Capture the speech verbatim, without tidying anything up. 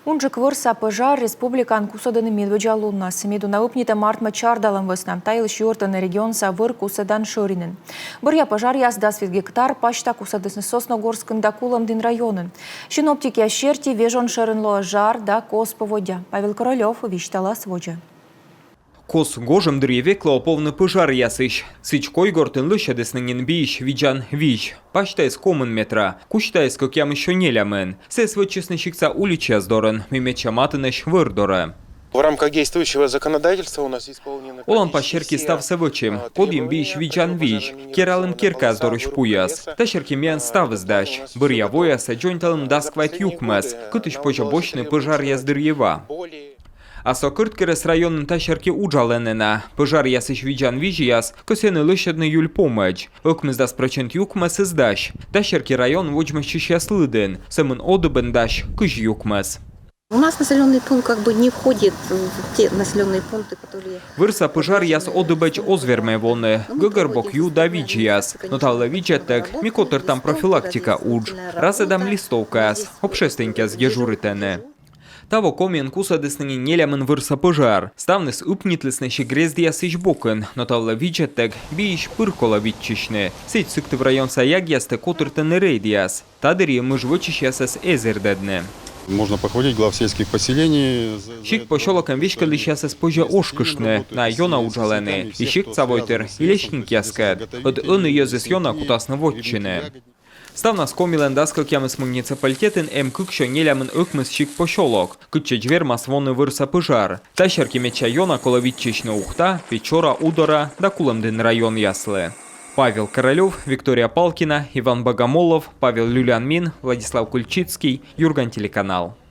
Унджык вӧрса пӧжар республикаын кусӧдӧны медводдза луннас. Медуна ыпнитӧм артмӧ чардалӧм вӧсна. Та йылысь юӧртӧны регионса вӧр кусӧдан шӧринын. Бӧръя пӧжаръяс дас вит гектар пасьта кусӧдісны Сосногорскын да Кулӧмдін районын. Синоптикъяс серти, вежон шӧрын лоӧ жар да кос поводдя. Павел Королёв висьталас водзӧ. Кос гожӧм дырйи век лоӧ повны пӧжаръясысь. Сідз, Койгортын лӧсьӧдісны нин биысь видзан визь. Пасьтаыс комын метра, кузьтаыс кӧкъямыс сё нелямын. Сійӧс вӧчисны сиктса уличаяс дорын, мый медся матынӧсь вӧр дорӧ. В рамках действующего законодательства у нас исполнены... Оланпас серти ставсӧ вӧчим. Кодйим биысь видзан визь, кералім керкаяс дорысь пуяс. Та серти миян ставыс дась. Бӧръя воясӧ дзоньталім дас квайт юкмӧс, кытысь позьӧ босьтны пӧжаръяс дырйи ва. А со Кӧрткерӧс районын та серти уджалӧны на. Пӧжаръясысь видзан визьяс кӧсйӧны лӧсьӧдны июль помӧдз. Ӧкмысдас прӧчент юкмӧсыс дась. Та серти район водзмӧстчысьяс лыдын, сӧмын Одыбын дась кызь юкмӧс. У нас населенный пункт как бы не входит в те населенные пункты, которые... Вӧрса пӧжаръяс Одыбӧдз оз вермӧй воны. Гӧгӧрбок ю да видзьяс. Но та вылӧ видзӧдтӧг ми котыртам профилактика удж. Разӧдам листовкаяс, общественникъяс дежуритӧны. Таво Комиын кусӧдісны нин нелямын вӧрса пӧжар. Ставныс ыпнитлісны сикт-грездъясысь бокын, но та вылӧ видзӧдтӧг биысь пыр колӧ виччысьны. Сідз, Сыктыв районса ягъястӧ котыртӧны рейдъяс. Та дырйи мыж вӧчысьясӧс эз эрдӧдны. Можно похвалить глав сельских поселений. Сикт посёлокӧн веськӧдлысьясӧс позьӧ ошкыштны, найӧ ёна уджалӧны и сиктса войтыр, и лесникъяскӧд. Ӧд ӧні йӧзыс ёна кутасны вотчыны. Ставнас Комилӧн дас кӧкъямыс муниципалитетын эм кык сё нелямын ӧкмыс сикт-посёлок, кытчӧдз вермас воны вӧрса пӧжар. Та серти медся ёна колӧ виччысьны Ухта, Печора, Удора да Кулӧмдін районъяслы. Павел Королёв, Виктория Палкина, Иван Богомолов, Павел Люлянмин, Владислав Кульчицкий, Юрган телеканал.